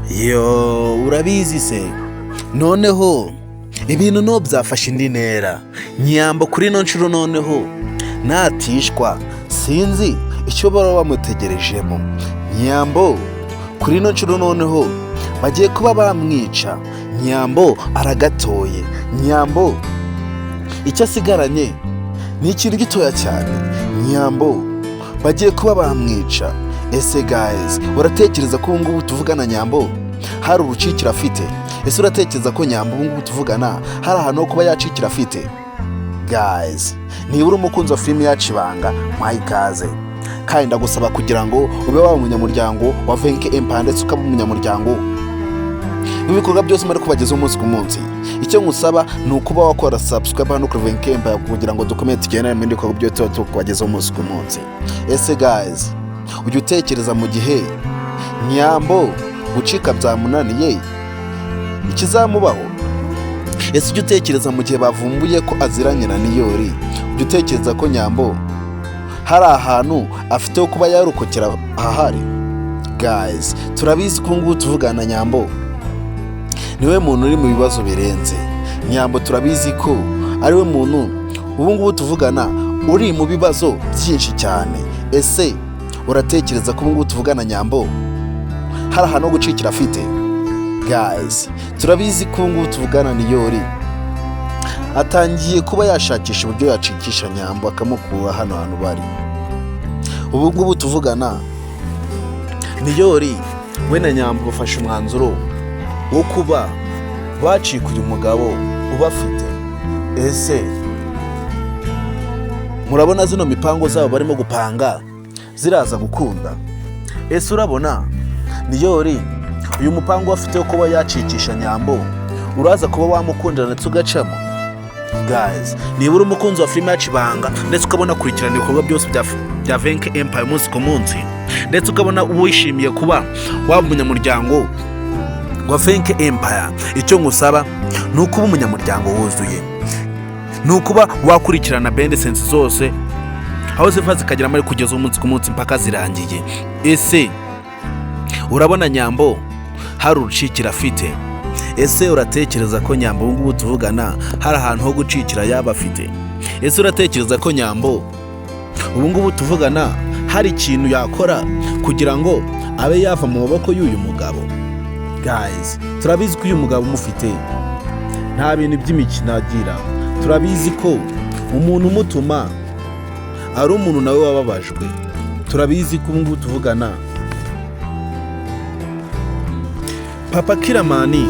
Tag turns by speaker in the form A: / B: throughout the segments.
A: Yo, urabizi se? Noneho ibintu no byafashe indi ntera. Nyambo kuri ino nshuro noneho natishwa, sinzi icyo baba bamutegerejemo. Nyambo kuri ino nshuro noneho bagiye kuba bamwica. Nyambo aragatoye. Nyambo icyo asigaranye ni ikintu gitoya cyane. Nyambo bagiye kuba bamwica. Ese guys, uratekereza ko ubu ngubu tuvugana Nyambo hari urucikiro afite? Ese uratekereza ko Nyambo ubu ngubu tuvugana hari ahantu ho kuba yacikira afite? Guys, niba uri umukunzi wa filime yacu Ibanga, mpaye ikaze, kandi ndagusaba kugira ngo ube waba umunyamuryango wa Venke Empire, ndetse ukaba umunyamuryango w'ibikorwa byose muri kubagezaho umunsi ku munsi. Icyo ngusaba ni ukuba wakora subscribe hano kuri Venke Empire kugira ngo dukomeze tugendane mu bindi bikorwa byose tuba tukubagezaho umunsi ku munsi. Ese guys, ujya utekereza mu gihe Nyambo gucika byamunaniye ikizamubaho? Ese ujya utekereza mu gihe bavumbuye ko aziranye na Niyori, ujya utekereza ko Nyambo hari ahantu afite ho kuba yarokokera ahari? Guys, turabizi ko ubu ngubu tuvugana Nyambo niwe muntu uri mu bibazo birenze. Nyambo turabizi ko ariwe muntu ubu ngubu tuvugana uri mu bibazo byinshi cyane. Ese uratekereza ko ubu ngubu tuvugana Nyambo hari ahantu ho gucikira afite? Guys, turabizi ko ubu ngubu tuvugana Niyori atangiye kuba yashakisha uburyo yacikisha Nyambo akamukura hano hantu bari. Ubu ngubu tuvugana Niyori we na Nyambo bafashe umwanzuro wo kuba bacika uyu mugabo ubafite. Ese murabona zino mipango zabo barimo gupanga ziraza gukunda? Ese urabona Niyori uyu mupango afite wo kuba yacikisha Nyambo uraza kuba wamukundira ndetse ugacamo? Guys, niba uri umukunzi wa filime yacu Ibanga, ndetse ukabona kurikirana ibikorwa byose bya Venke Empire umunsi ku munsi, ndetse ukabona wishimiye kuba waba umunyamuryango wa Venke Empire, icyo ngusaba ni ukuba umunyamuryango wuzuye, ni ukuba wakurikirana behind zose aho ziva zikagera muri kugeza umunsi ku munsi mpaka zirangiye. Ese urabona Nyambo hari urucikiro afite? Ese uratekereza ko Nyambo ubu ngubu tuvugana hari ahantu ho gucikira yaba afite? Ese uratekereza ko Nyambo ubu ngubu tuvugana hari ikintu yakora kugira ngo abe yava mu maboko y'uyu mugabo? Guys, turabizi ko uyu mugabo umufite nta bintu by'imikino agira. Turabizi ko umuntu umutuma ari umuntu nawe wababajwe. Turabizi ko ubu ngubu tuvugana Papa Kiramani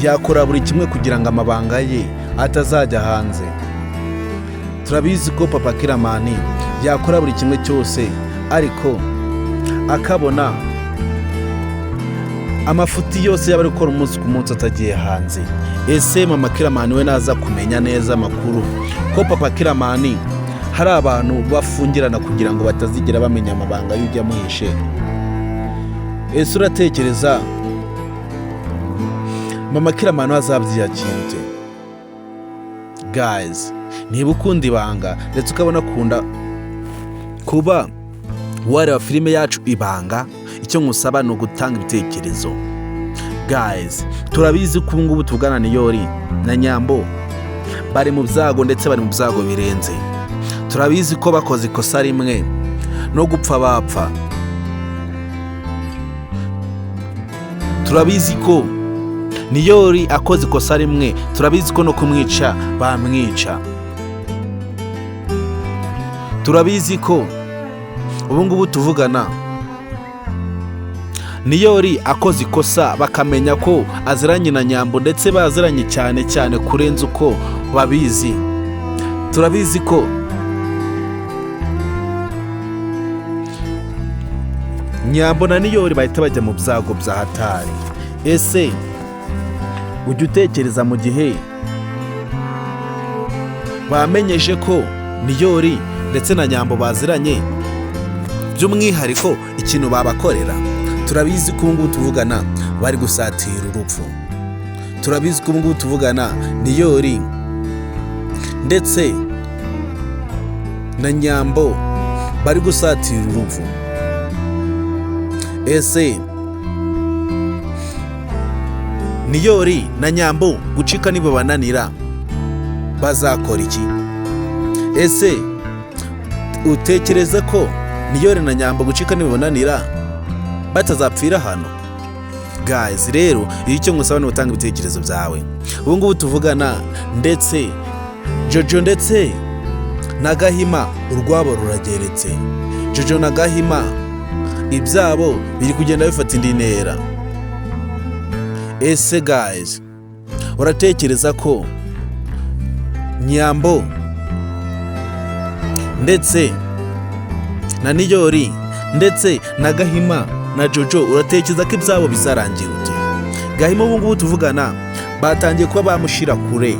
A: yakora buri kimwe kugira ngo amabanga ye atazajya hanze. Turabizi ko Papa Kiramani yakora buri kimwe cyose, ariko akabona amafuti yose yaba ari gukora umunsi ku munsi atagiye hanze. Ese Mama Kiramani we naza kumenya neza amakuru ko Papa Kiramani hari abantu bafungirana kugira ngo batazigera bamenya amabanga y'ujya amuhishe, ese uratekereza Mama Kiramani we azabyiyakira? Guys, niba ukunda Ibanga ndetse ukabona akunda kuba wareba filime yacu Ibanga, icyo nkusaba ni ugutanga ibitekerezo. Guys, turabizi ko ubu ngubu tuvugana Niyori na Nyambo bari mu byago, ndetse bari mu byago birenze. Turabizi ko bakoze ikosa rimwe no gupfa bapfa. Turabizi ko Niyori akoze ikosa rimwe, turabizi ko no kumwica bamwica. Turabizi ko ubu ngubu tuvugana Niyori akoze ikosa bakamenya ko aziranye na Nyambo, ndetse baziranye cyane cyane kurenza uko babizi. Turabizi ko Nyambo na Niyori bahita bajya mu byago bya hatari. Ese ujya utekereza mu gihe bamenyeshe ko Niyori ndetse na Nyambo baziranye by'umwihariko ikintu babakorera? Turabizi ko ubu ngubu tuvugana bari gusatira urupfu. Turabizi ko ubu ngubu tuvugana Niyori ndetse na Nyambo bari gusatira urupfu. Ese Niyori na Nyambo gucika nibabananira bazakora iki? Ese utekereza ko Niyori na Nyambo gucika nibabananira batazapfira hano? Guys, rero iyo icyo ngusaba ni gutanga ibitekerezo byawe. Ubu ngubu tuvugana, ndetse Jojo ndetse na Gahima urwabo rurageretse. Jojo na Gahima ibyabo biri kugenda bifata indi ntera. Ese guys, uratekereza ko Nyambo ndetse na Niyori ndetse na Gahima na Jojo, uratekereza ko ibyabo bizarangira ute? Gahima ubu ngubu tuvugana batangiye kuba bamushyira kure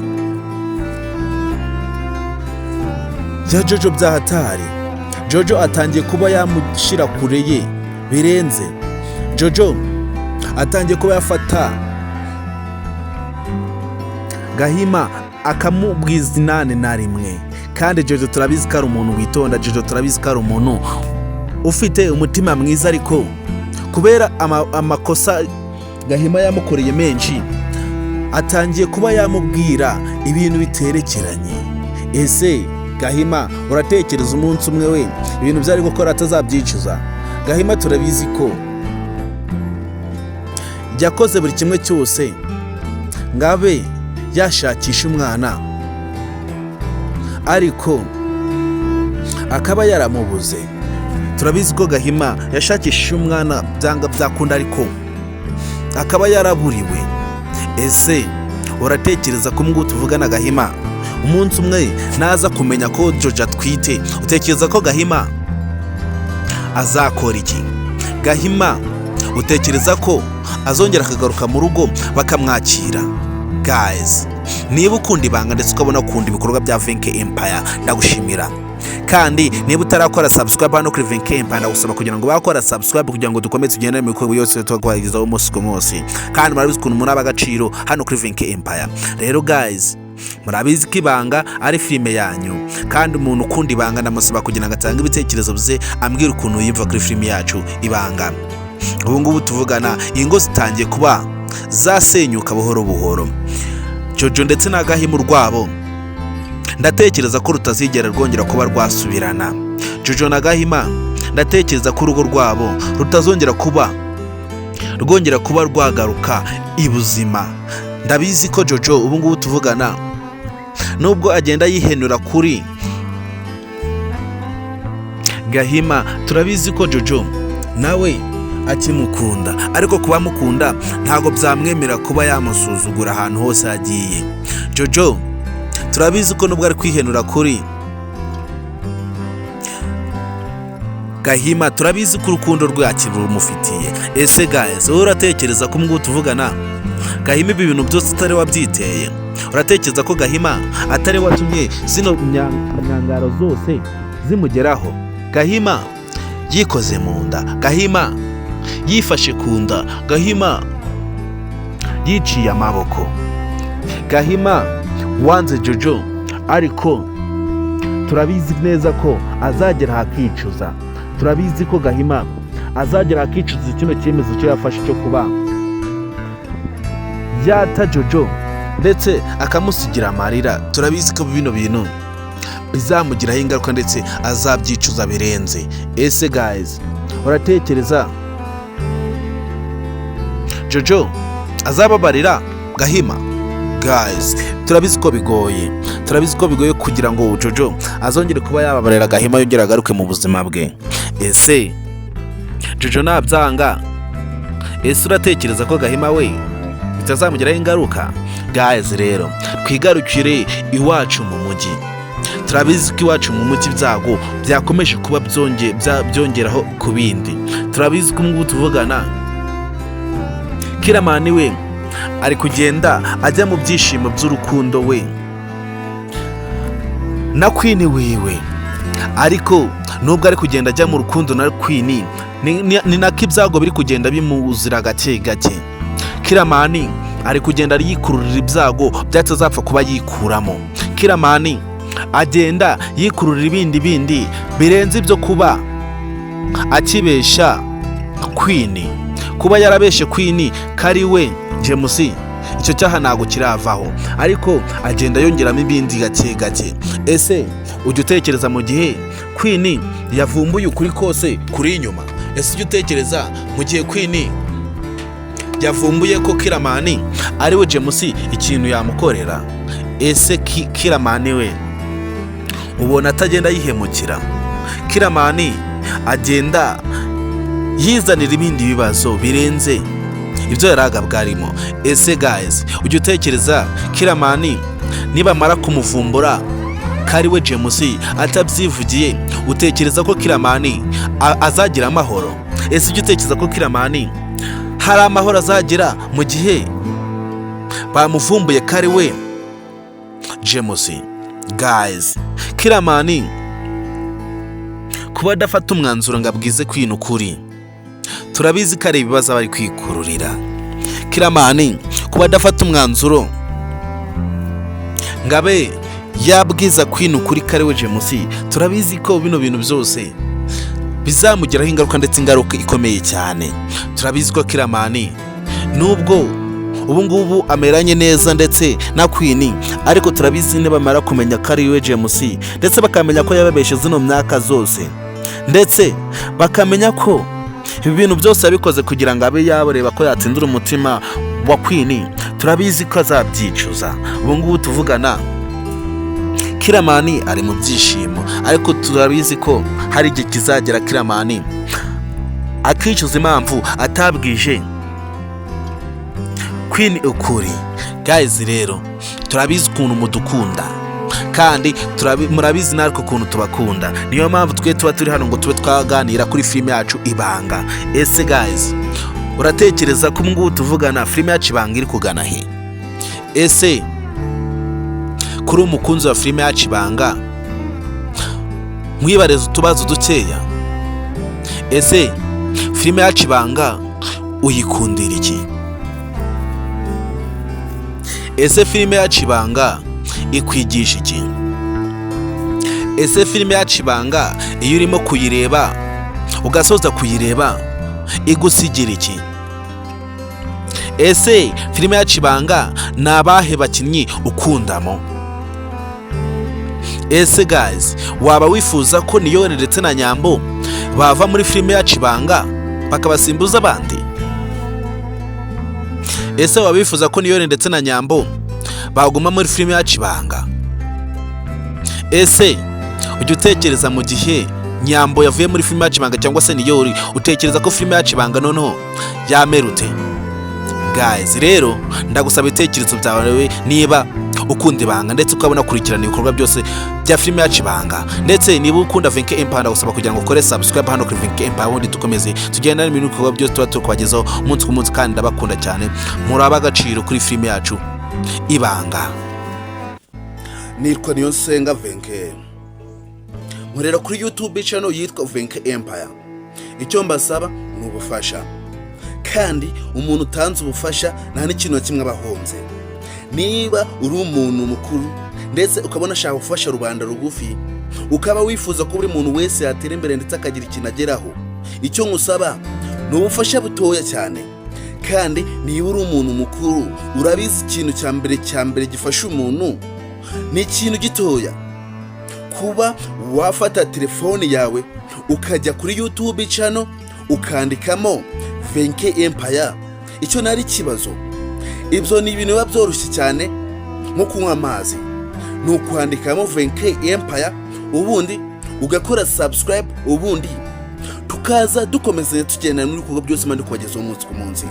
A: ya Jojo byahatari. Jojo atangiye kuba yamushyira kure ye birenze. Jojo atangiye kuba yafata Gahima akamubwiza inani na rimwe. Kandi Jojo turabizi ko ari umuntu witonda, Jojo turabizi ko ari umuntu ufite umutima mwiza, ariko kubera amakosa Gahima yamukoreye menshi, atangiye kuba yamubwira ibintu biterekeranye. Ese Gahima uratekereza umunsi umwe we ibintu byari gukora atazabyicuza? Gahima turabizi ko yakoze buri kimwe cyose ngo abe yashakisha umwana, ariko akaba yaramubuze. Turabizi ko Gahima yashakishije umwana byanga byakunda, ariko akaba yaraburiwe. Ese uratekereza ko ngubu tuvugana Gahima umunsi umwe naza kumenya ko Jojo atwite, utekereza ko Gahima azakora iki? Gahima utekereza ko azongera akagaruka mu rugo bakamwakira? Guys, niba ukunda Ibanga ndetse ukabona ukunda ibikorwa bya Venke Empire, ndagushimira. Kandi niba utarakora subscribe hano kuri Venke Empire, ndagusaba kugira ngo bakora subscribe kugira ngo dukomeze tugendane mu bikorwa byose twakubagezaho umunsi ku munsi. Kandi murabizi ukuntu muri ab'agaciro hano kuri Venke Empire. Rero guys, murabizi ko Ibanga ari filime yanyu, kandi umuntu ukunda Ibanga ndamusaba kugira ngo atange ibitekerezo bye, ambwira ukuntu yumva kuri filime yacu Ibanga. Ubu ngubu tuvugana ingo zitangiye kuba zasenyuka buhoro buhoro. Jojo ndetse na Gahima urwabo ndatekereza ko rutazigera rwongera kuba rwasubirana. Jojo na Gahima ndatekereza ko urugo rwabo rutazongera kuba rwongera kuba rwagaruka ibuzima. Ndabizi ko Jojo ubu ngubu tuvugana nubwo agenda yihenura kuri Gahima, turabizi ko Jojo nawe akimukunda, ariko kuba amukunda ntabwo byamwemera kuba yamusuzugura ahantu hose agiye. Jojo turabizi ko nubwo ari kwihenura kuri Gahima, turabizi ko urukundo rwacu rumufitiye. Ese guys, wowe uratekereza ko ngubu tuvugana Gahima ibi bintu byose atari wabyiteye? Uratekereza ko Gahima atari watumye zino myangaro zose zimugeraho? Gahima yikoze mu nda, Gahima yifashe ku nda, Gahima yiciye amaboko, Gahima wanze Jojo, ariko turabizi neza ko azagera ahakicuza. Turabizi ko Gahima azagera ahakicuza kino cyemezo cyo yafashe cyo kuba yata Jojo ndetse akamusigira amarira. Turabizi ko bino bintu bizamugiraho ingaruka ndetse azabyicuza birenze. Ese guys, uratekereza Jojo azababarira Gahima? Guys, turabizi ko bigoye, turabizi ko bigoye kugira ngo Jojo azongere kuba yababarira Gahima yongere agaruke mu buzima bwe. Ese Jojo nabyanga, ese uratekereza ko Gahima we bitazamugiraho ingaruka? Guys, rero twigarukire iwacu mu mujyi. Turabizi ko iwacu mu mujyi ibyago byakomeje kuba byongeraho ku bindi. Turabizi ko ngubu tuvugana Kiramani we ari kugenda ajya mu byishimo by'urukundo we na Queen wiwe, ariko nubwo ari kugenda ajya mu rukundo na Queen, ni nako ibyago biri kugenda bimuzira gake gake. Kiramani ari kugenda yikururira ibyago byatazapfa kuba yikuramo. Kiramani agenda yikururira ibindi bindi birenze ibyo kuba akibesha Queen, kuba yarabeshe Queen kari we James. Icyo cyaha ntabwo kiravaho, ariko agenda yongeramo ibindi gake gake. Ese ujya utekereza mu gihe Queen yavumbuye ukuri kose kuri inyuma? Ese ujya utekereza mu gihe Queen yavumbuye ko Kiramani ari we James, ikintu yamukorera? Ese Kiramani we ubona atagenda yihemukira? Kiramani agenda yizanira ibindi bibazo birenze ibyo yari agabwarimo. Ese guys, ujya utekereza Kiramani nibamara kumuvumbura ko ari we James atabyivugiye, utekereza ko Kiramani azagira amahoro? Ese ujya utekereza ko Kiramani hari amahoro azagira mu gihe bamuvumbuye ko ari we James? Guys, Kiramani kuba adafata umwanzuro ngo abwize Queen ukuri, turabizi ko ari ibibazo aba ari kwikururira. Kiramani kuba adafata umwanzuro ngo abe yabwiza Queen ukuri ko ari we James, turabizi ko bino bintu byose bizamugiraho ingaruka, ndetse ingaruka ikomeye cyane. Turabizi ko Kiramani nubwo ubu ngubu ameranye neza ndetse na Queen, ariko turabizi nibamara kumenya ko ari we James, ndetse bakamenya ko yababeshe zino myaka zose, ndetse bakamenya ko ibi bintu byose yabikoze kugira ngo abe yabareba ko yatsindira umutima wa Queen, turabizi ko azabyicuza. Ubu ngubu tuvugana Kiramani ari mu byishimo, ariko turabizi ko hari igihe kizagera Kiramani akicuza impamvu atabwije Queen ukuri. Guys, rero turabizi ukuntu mudukunda, kandi murabizi natwe ukuntu tubakunda. Niyo mpamvu twe tuba turi hano ngo tube twaganira kuri filime yacu Ibanga. Ese guys, uratekereza ko ubu ngubu tuvugana filime yacu Ibanga iri kugana he? Ese kuri umukunzi wa filime yacu Ibanga, mwibariza utubazo dukeya. Ese filime yacu Ibanga uyikundira iki? Ese filime yacu Ibanga ikwigisha iki? Ese filime yacu Ibanga iyo urimo kuyireba ugasoza kuyireba igusigira iki? Ese filime yacu Ibanga ni abahe bakinnyi ukundamo? Ese guys, waba wifuza ko Niyori ndetse na Nyambo bava muri filime yacu Ibanga bakabasimbuza abandi? Ese waba wifuza ko Niyori ndetse na Nyambo baguma muri filime yacu Ibanga? Ese ujya utekereza mu gihe Nyambo yavuye muri filime yacu Ibanga cyangwa se Niyori, utekereza ko filime yacu Ibanga noneho yamerute? Guys, rero ndagusaba ibitekerezo byawe niba ukunda Ibanga ndetse ukabona kurikirana ibikorwa byose bya filime yacu Ibanga, ndetse niba ukunda Venke Empire, ndagusaba kugira ngo ukore subscribe hano kuri Venke Empire, ubundi dukomeze tugendane n'ibintu bikorwa byose tuba turi kubagezaho umunsi ku munsi. Kandi ndabakunda cyane, muri ab'agaciro kuri filime yacu Ibanga. Nitwa Niyonsenga Venke, nkorera kuri YouTube channel yitwa Venke Empire. Icyo mbasaba ni ubufasha, kandi umuntu utanze ubufasha nta n'ikintu na kimwe aba ahombye. Niba uri umuntu mukuru ndetse ukabona ashaka gufasha rubanda rugufi, ukaba wifuza ko buri muntu wese yatera imbere ndetse akagira ikintu ageraho, icyo nkusaba ni ubufasha butoya cyane. Kandi niba uri umuntu mukuru, urabizi ikintu cya mbere gifasha umuntu ni ikintu gitoya: kuba wafata telefone yawe ukajya kuri YouTube channel ukandikamo Venke Empire. Icyo nari ikibazo. Ibyo ni ibintu biba byoroshye cyane nko kunywa amazi. Ni ukwandikamo Venke Empire, ubundi ugakora subscribe, ubundi tukaza dukomeza tugenda n'ibikorwa byose mpande kubagezaho umunsi ku munsi.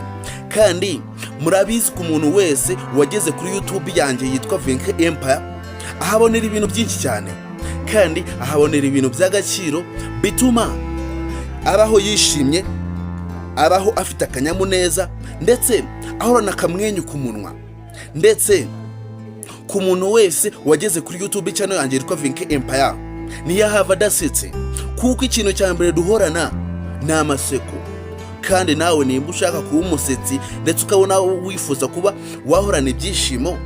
A: Kandi murabizi ko umuntu wese wageze kuri YouTube yanjye yitwa Venke Empire ahabonera ibintu byinshi cyane, kandi ahabonera ibintu by'agaciro bituma abaho yishimye, abaho afite akanyamuneza, ndetse ahorana akamwenyu ku munwa. Ndetse ku muntu wese wageze kuri YouTube channel yanjye yitwa Venke Empire niyo ahava adasetse, kuko ikintu cya mbere duhorana ni amaseko. Kandi nawe nimba ushaka kuba umusetsi ndetse ukabona wifuza kuba wahorana ibyishimo,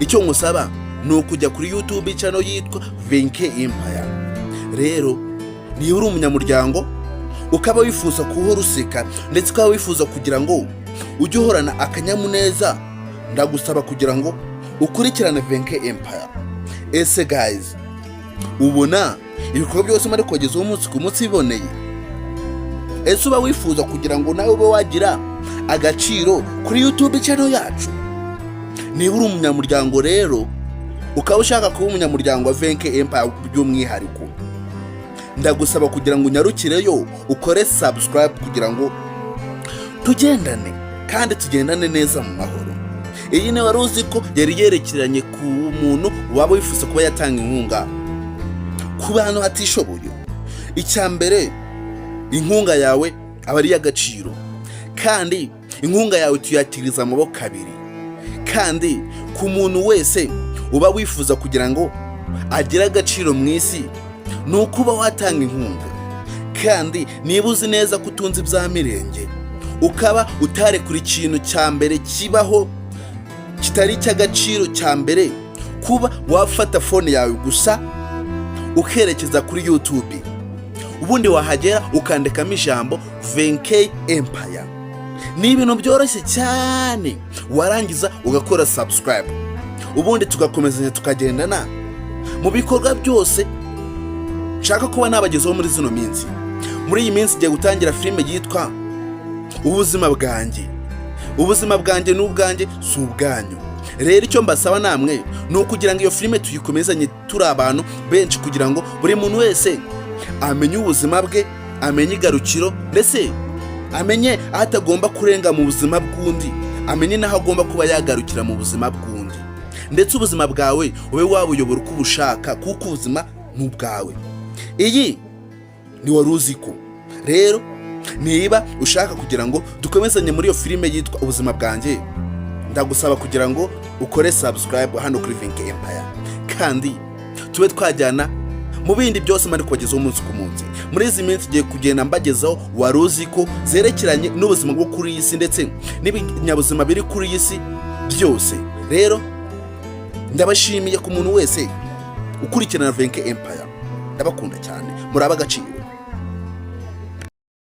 A: icyo nkusaba ni ukujya kuri YouTube channel yitwa Venke Empire. Rero niba uri umunyamuryango ukaba wifuza guhora useka, ndetse ukaba wifuza kugira ngo ujye uhorana akanyamuneza Ndagusaba kugira ngo ukurikirane Venke Empire. Ese guys, ubona ibikorwa byose muri kubagezaho umunsi ku munsi biboneye? Ese uba wifuza kugira ngo nawe ube wagira agaciro kuri YouTube channel yacu? Niba uri umunyamuryango rero, ukaba ushaka kuba umunyamuryango wa Venke Empire by'umwihariko, ndagusaba kugira ngo unyarukireyo ukore subscribe kugira ngo tugendane kandi tugendane neza mu mahoro. Iyi ni Wari Uzi Ko yari yerekeranye ku muntu waba wifuza kuba yatanga inkunga ku bantu batishoboye. Icya mbere, inkunga yawe aba ari iy'agaciro, kandi inkunga yawe tuyakiriza amaboko abiri. Kandi ku muntu wese uba wifuza kugira ngo agire agaciro mu isi, ni uko uba watanga inkunga. Kandi niba uzi neza ko utunze ibya mirenge, ukaba utarekura ikintu cya mbere kibaho kitari icy'agaciro cya mbere, kuba wafata phone yawe gusa ukerekeza kuri YouTube, ubundi wahagera ukandikamo ijambo Venke Empire, ni ibintu byoroshye cyane. Warangiza ugakora subscribe, ubundi tugakomezanya tukagendana mu bikorwa byose nshaka kuba nabagezeho muri zino minsi. Muri iyi minsi igiye gutangira filime yitwa Ubuzima Bwanjye. Ubuzima bwanjye ni ubwanjye, si ubwanyu. Rero icyo mbasaba namwe ni ukugira ngo iyo filime tuyikomezanye turi abantu benshi, kugira ngo buri muntu wese amenye ubuzima bwe, amenye igarukiro, ndetse amenye aho atagomba kurenga mu buzima bw'undi, amenye n'aho agomba kuba yagarukira mu buzima bw'undi. Ndetse ubuzima bwawe ube wabuyobora uko ubushaka, kuko ubuzima ni ubwawe. Iyi ni Wari Uzi Ko. Rero niba ushaka kugira ngo dukomezanye muri iyo filime yitwa Ubuzima Bwanjye, ndagusaba kugira ngo ukore subscribe hano kuri Venke Empire, kandi tube twajyana mu bindi byose mari kubagezaho umunsi ku munsi. Muri izi minsi igiye kugenda mbagezaho Wari Uzi Ko zerekeranye n'ubuzima bwo kuri iyi si, ndetse n'ibinyabuzima biri kuri iyi si byose. Rero ndabashimiye ku muntu wese ukurikirana Venke Empire. Ndabakunda cyane, muri ab'agaciro.